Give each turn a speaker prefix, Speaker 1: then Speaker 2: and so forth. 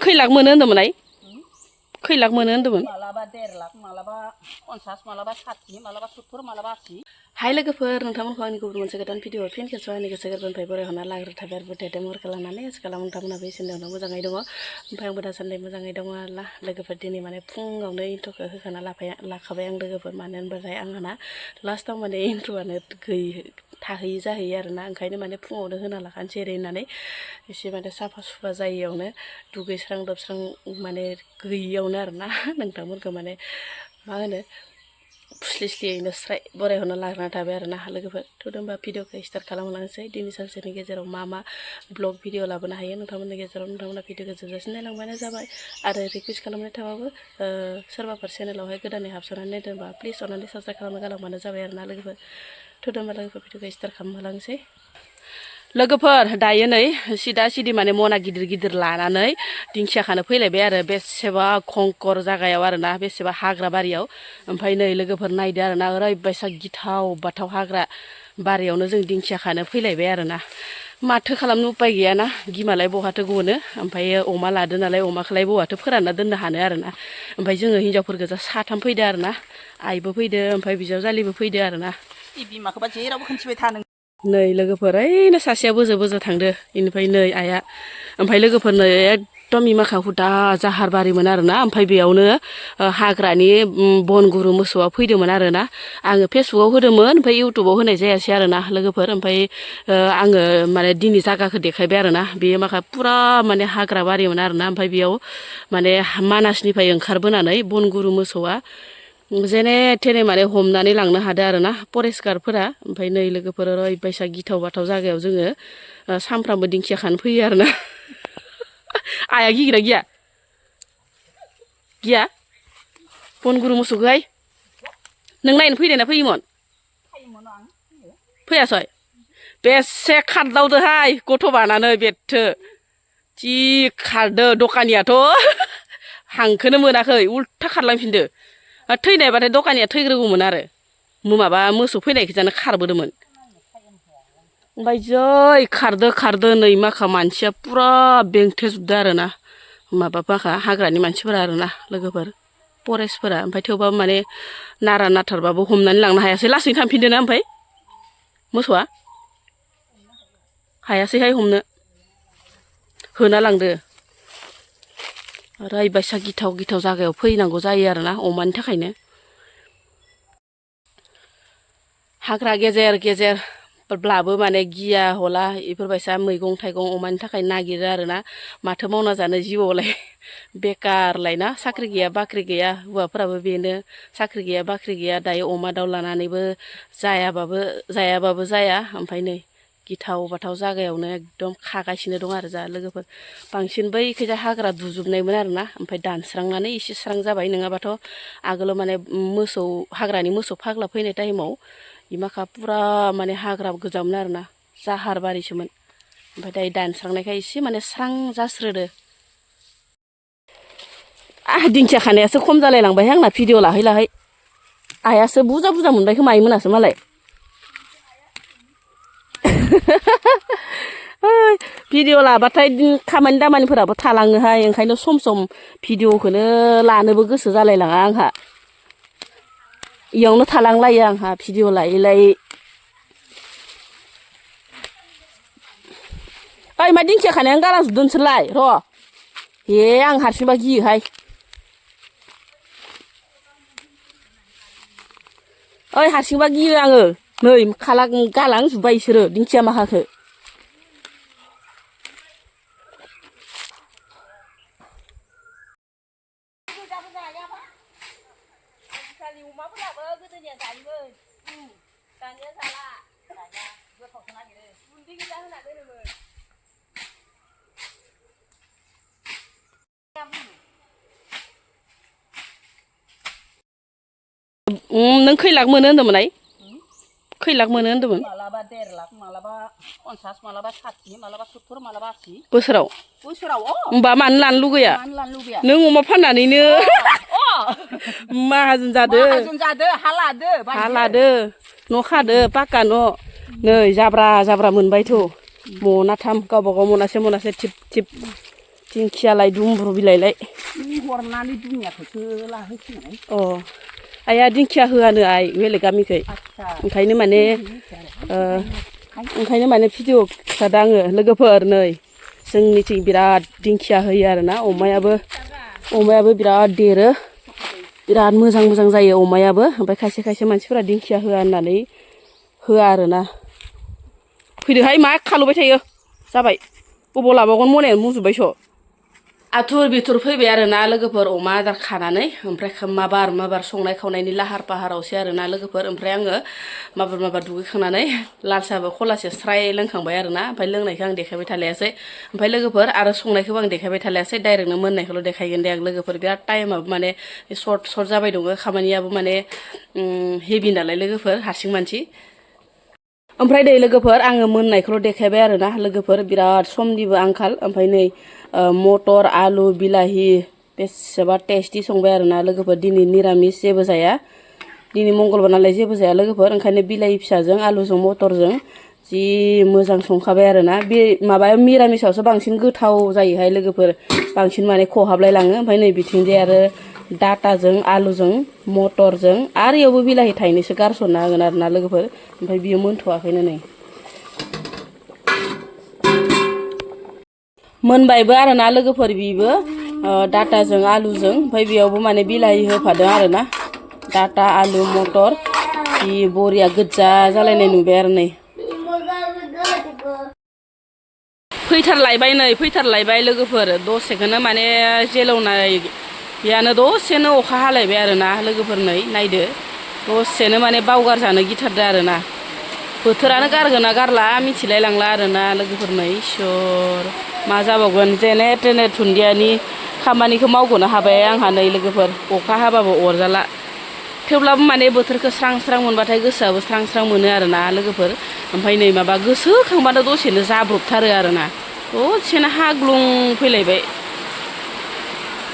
Speaker 1: खैलाख मोनो होनदोंमोन खैलाख मोनो होनदोंमोन
Speaker 2: मालाबा 1.5 लाख मालाबा 50 मालाबा 60 मालाबा 70 मालाबा 80
Speaker 1: हाय लोगोफोर नोंथांमोनखौ आंनि गुबुन मोनसे गोदान भिडिअ फिन खेबसेआव आंनि गोसो गोरबोनिफ्राय बरायहरना लाग्रोथाबाय आरो बर्थडे महरखौ लानानै आथिखालाव नोंथांमोनाबो इसोरनियावनो मोजाङै दङ ओमफ्राय आंबो दासान्दि मोजाङै दङ आरोना लोगोफोर दिनै माने फुङावनो इन्ट्र'खौ होखाना लाखाबाय आं लोगोफोर मानो होनबाथाय आंहाना लास्टाव माने इन्ट्र'आनो थाहैयि जाहैयो आरोना ओंखायनो माने फुङावनो होना लाखानोसै ओरै होननानै एसे माने साफा सुफा जायियावनो दुगैस्रां लोबस्रां माने गैयियावनो आरोना नोंथांमोनखौ माने मा होनो फुस्लिस्लियैनो स्राय बरायहरना लाग्रोना थाबाय आरोना लोगोफोर थ' होनबा भिडिअखौ स्टार्ट खालामलांसै दिनै सानसेनि गेजेराव मा ब्लग भिडिअ लाबोनो हायो नोंथांमोननि गेजेराव नोंथांमोना भिडिअखौ जोबजासिम नायलांबानो जाबाय आरो रिकुवेस्ट खालामनाय थाबाबो सोरबाफोर चेनेलावहाय गोदानै हाबसोनानै नायदोंबा प्लिज अननानै साबस्क्राइब खालामना गालांबानो जाबाय आरोना लोगोफोर थ' होनबा लोगोफोर भिडिअखौ स्टार्ट खालामलांसै लोगोफोर दायो नै सिदा सिदि माने मना गिदिर गिदिर लानानै दिंखिया खानो फैलायबाय आरो बेसेबा खंखर जागायाव आरोना बेसेबा हाग्रा बारियाव ओमफ्राय नै लोगोफोर नायदो आरोना ओरैबायसा गिथाव बाथाव हाग्रा बारियावनो जों दिंखिया खानो फैलायबाय आरोना माथो खालामनो उपाय गैयाना गिमालाय बहाथो गनो ओमफ्राय अमा लादो नालाय अमाखौलाय बहाथो फोरानना दोननो हानो आरोना ओमफ्राय जोङो हिनजावफोर गोजा साथाम फैदो आरोना आइबो फैदो ओमफ्राय बिजावजालिबो फैदो आरोना
Speaker 2: बिमाखौबा जेरावबो खोन्थिबाय था नों
Speaker 1: नै लोगोफोर ओइनो सासेया बोजो थांदो इनिफ्राय नै आइया ओमफ्राय लोगोफोरनो एकदम इमाखा हुदा जाहार बारिमोन आरोना ओमफ्राय बेयावनो हाग्रानि बनगुरु मोसौआ फैदोंमोन आरोना आङो फेसबुकाव होदोंमोन ओमफ्राय इउटुबाव होनाय जायासै आरोना लोगोफोर ओमफ्राय आङो माने दिनै जागाखौ देखायबाय आरोना बेयो माखा पुरा माने हाग्रा बारिमोन आरोना ओमफ्राय बेयाव माने मानासनिफ्राय ओंखारबोनानै बनगुरु मोसौआ जेने थेने माने हमनानै लांनो हादो आरोना फरेस्ट गार्डफोरा ओमफ्राय नै लोगोफोर ओरैबायसा गिथाव बाथाव जागायाव जोङो सानफ्रामबो दिंखिया खानो फैयो आरोना आइया गिगोना गिया बनगुरु मोसौखौहाय नों नायनो फैदोंना फैयोमोन फैयासै बेसे खारदावदोहाय गथ' बानानै बेथो जि खारदो दखानियाथ' हांखोनो मोनाखै उल्था खारलांफिनदो थैनायबाथाय दखानिया थैग्रोगौमोन आरो माबा मोसौ फैनायखौजानो खारबोदोंमोन ओमफ्राय जै खारदो नै माखा मानसिया पुरा बेंथेजोबदो आरोना माखा हाग्रानि मानसिफोरा आरोना लोगोफोर फरेस्टफोरा ओमफ्राय थेवबाबो माने नारा नाथारबाबो हमनानै लांनो हायासै लासैनो थांफिनदोना ओमफ्राय मोसौआ हायासैहाय हमनो होना लांदो ओरैबायसा गिथाव जागायाव फैनांगौ जायो आरोना अमानि थाखायनो हाग्रा गेजेरब्लाबो माने गिया हला बेफोरबायसा मैगं थाइगं अमानि थाखाय नागिरो आरोना माथो मावना जानो जिउआवलाय बेकारलाय ना साख्रि गैया बाख्रि गैया हौवाफोराबो बेनो साख्रि गैया बाख्रि गैया दायो अमा दाउ लानानैबो जायाबाबो जाया ओमफ्राय नै गिथाव बाथाव जागायावनो एकदम खागासिनो दं आरो जा लोगोफोर बांसिन बैखैजा हाग्रा दुजोबनायमोन आरोना ओमफ्राय दानस्रांनानै एसे स्रां जाबाय नङाबाथ' आगोलाव माने हाग्रानि मोसौ फाग्ला फैनाय टाइमाव इमाखा पुरा माने हाग्रा गोजामोन आरोना जाहार बारिसोमोन ओमफ्राय दायो दानस्रांनायखाय एसे माने स्रां जास्रोदो दिंखिया खानायासो खम जालायलांबाय आंना भिडिअ लाहै आइयासो बुरजा मोनबाय खोमा आइमोनासो मालाय भिडिअ लाबाथाय खामानि दामानिफोराबो थालाङोहाय ओंखायनो सम भिडिअखौनो लानोबो गोसो जालायलाङा आंहा इयावनो थालांलायो आंहा भिडिअ लायै ओइ मा दिंखिया खानायानो गालांजोबदों नोंसोरलाय र' हे आं हारसिंबा गियोहाय ओइ हारसिंबा गियो आङो नै गालांजोब्बाय इसोरो दिंखिया माखाखौ अमाफोराबो गोदोनिया जायोमोन दानिया जाला दानिया गोथावसो नागिरो गुन्दै गोजा होना दोनोमोन नों खैलाख मोनो होन्दोंमोन खैलाख मोनो होन्दोंमोन
Speaker 2: मालाबा 1.5 लाख मालाबा 50 मालाबा 60 मालाबा 70 मालाबा 80
Speaker 1: बोसोराव होमबा मानो लानो लुगैया नों अमा फाननानैनो माहाजोन जादो हा लादो न' खादो पाक्का न' नै जाब्रा मोनबायथ' मनाथाम गावबा गाव मनासे दिंखियालाय दुमब्रु बिलाइलाय
Speaker 2: हरनानै दुनियाखौसो लाहैसिगोन
Speaker 1: अ आइया दिंखिया होआनो आइ बेलेग गामिखै
Speaker 2: आदसा
Speaker 1: ओंखायनो माने भिडिअ खिथादों आङो लोगोफोर नै जोंनिथिं बिराद दिंखिया होयो आरोना अमायाबो बिराद देरो बिराद मोजां जायो अमायाबो ओमफ्राय खायसे मानसिफोरा दिंखिया होआ होननानै होआ आरोना फैदोहाय मा खालुबाय थायो जाबाय बबाव लाबावगोन मनायानो मुजुबायस' आथुर बिथुर फैबाय आरोना लोगोफोर अमा आदार खानानै ओमफ्राय माबार संनाय खावनायनि लाहार फाहारावसै आरोना लोगोफोर ओमफ्राय आङो माबार दुगैखांनानै लाल साहाबो खलासे स्राय लोंखांबाय आरोना ओमफ्राय लोंनायखौ आं देखायबाय थालायासै ओमफ्राय लोगोफोर आरो संनायखौबो आं देखायबाय थालायासै डाइरेक्टनो मोननायखौल' देखायगोन दे आं लोगोफोर बिराद टाइमाबो माने सर्ट जाबाय दङ खामानियाबो माने हेभि नालाय लोगोफोर हारसिं मानसि ओमफ्राय दै लोगोफोर आङो मोननायखौल' देखायबाय आरोना लोगोफोर बिराद समनिबो आंखाल ओमफ्राय नै मटर आलु बिलाहि बेसेबा टेस्टि संबाय आरोना लोगोफोर दिनै निरामिस जेबो जाया दिनै मंगलबार नालाय जेबो जाया लोगोफोर ओंखायनो बिलाहि फिसाजों आलुजों मटरजों जि मोजां संखाबाय आरोना बे माबाया मिरामिसावसो बांसिन गोथाव जायोहाय लोगोफोर बांसिन माने खहाबलाय लाङो ओमफ्राय नै बिथिंजाय आरो डाटाजों आलुजों मटरजों आरो इयावबो बिलाहि थाइनैसो गारसनना होगोन आरोना लोगोफोर ओमफ्राय बियो मोनथ'वाखैनो नै मोनबायबो आरोना लोगोफोर बिबो डाटाजों आलुजों ओमफ्राय बेयावबो माने बिलाहि होफादों आरोना डाटा आलु मटर जि बरिया गोजा जालायनाय नुबाय आरो नै फैथारलायबाय लोगोफोर दसेखौनो माने जेलौनायानो दसेनो अखा हालायबाय आरोना लोगोफोर नै नायदो दसेनो माने बावगार जानो गिथारदो आरोना बोथोरानो गारगोना गारला मिथिलाय लांला आरोना लोगोफोर नै इसोर मा जाबावगोन जेने थेने दुन्दियानि खामानिखौ मावग'नो हाबाय आंहा नै लोगोफोर अखा हाबाबो अरजाला थेवब्लाबो माने बोथोरखौ स्रां मोनबाथाय गोसोआबो स्रां मोनो आरोना लोगोफोर ओमफ्राय नै माबा गोसोखांबानो दसेनो जाब्रबथारो आरोना दसेनो हाग्लुं फैलायबाय